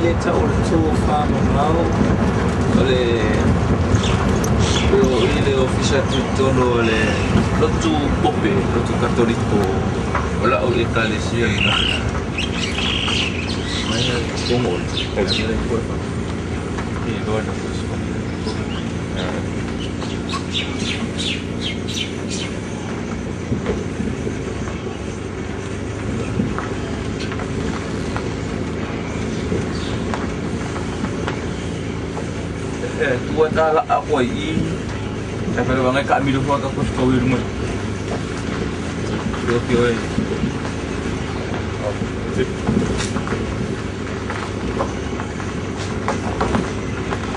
Le tau o le tofamamao o le o i le ofisa tutonu o le lotu pope, lotu katoliko o la'u ekalesia lena. Mai kongo le i loa na. Tua tala aku ai e fele wangai ka mi lu ka ko ko wi mo yo ki oi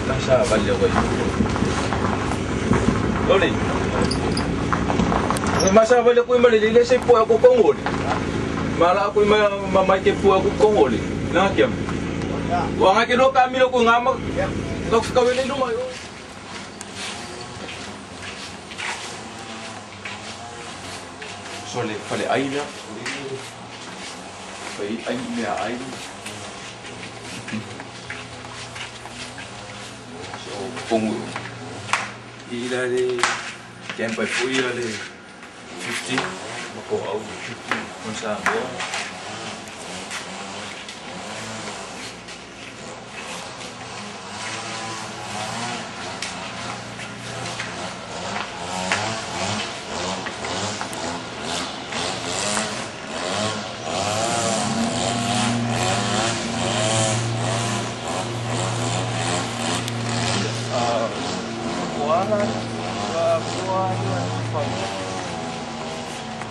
ta sa va le ko loli masa va le ko ma le le se po ko kongo mala ko ma ma mai ke po ko kongo le na kia wa ngai ke lo ka mi lo ko ngama ka ka wele no mai. So le fale aina fai ai mea ai so pongu i la le camp ai fui la le 50 mako au 50 kon sa mo.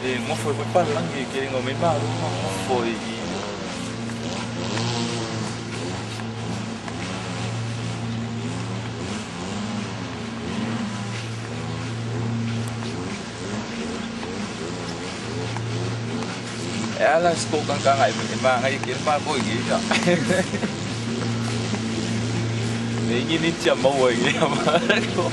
E ngofo e palangi ke ngo me maru ngofo i e ala sko kang kang ai me ma ngai ke ma ko i ya me ngi ni cha mo wei ya ma ko.